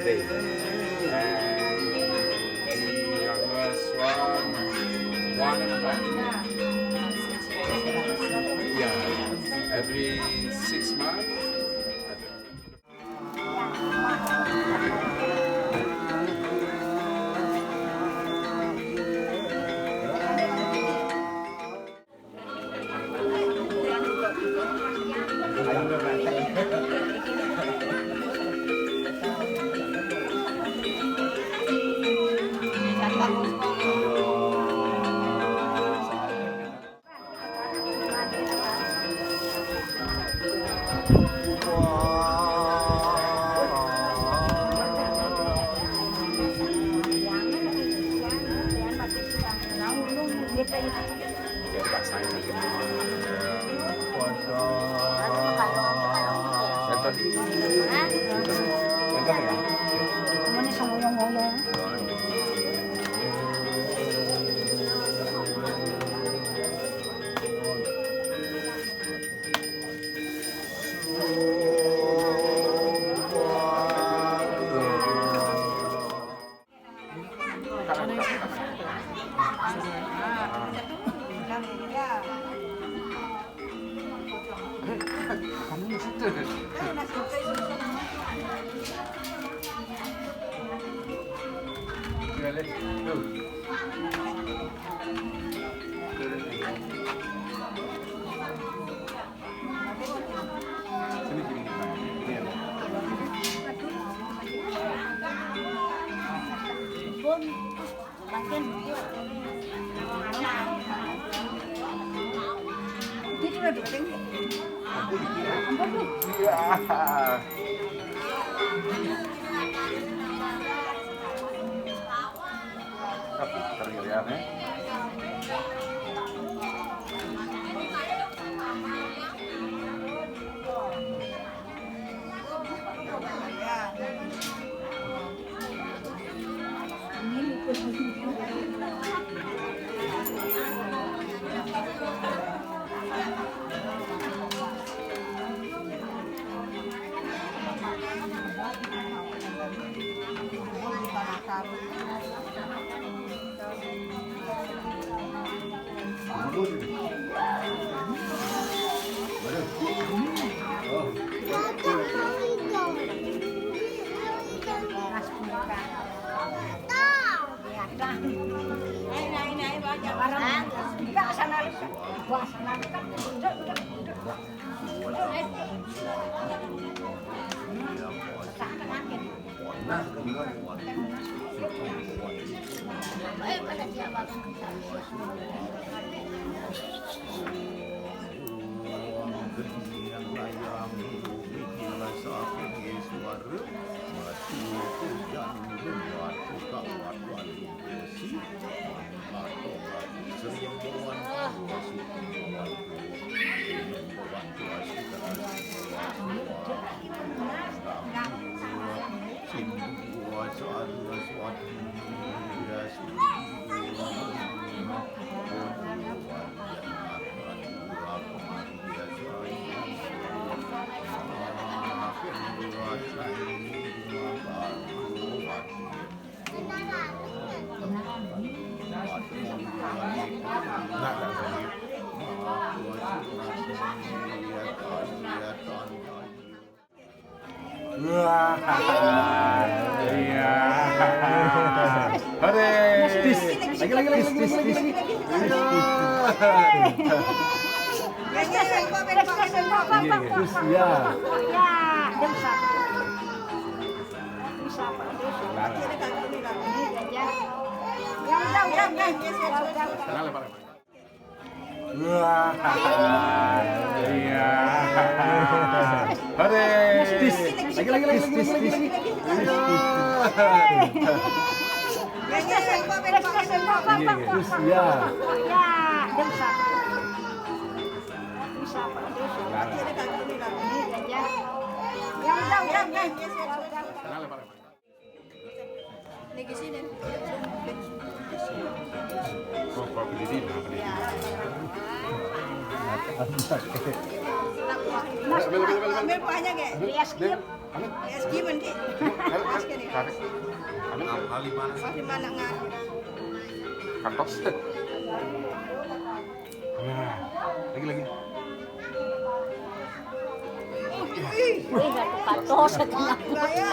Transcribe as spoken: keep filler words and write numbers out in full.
And the youngest one, one and a half. Yeah, every six months. Enten. Enten ya? Wah, iya. Hore. Tis, tis. Lagi, lagi, lagi, lagi, lagi, lagi. Tis, tis. Tis, ya. Wah, iya. Hore. Tis, tis. Lagi, lagi, lagi, lagi, lagi, lagi. Tis, tis. Iya, iya. Tis, ya. Ambil buahnya, Kek. Rias kieu. S G mandi. Mas kene. Amin. Hal di mana? Mas di mana ngan? Kantos. Nah, lagi, lagi. Wih, gak tuh katos. Gaya.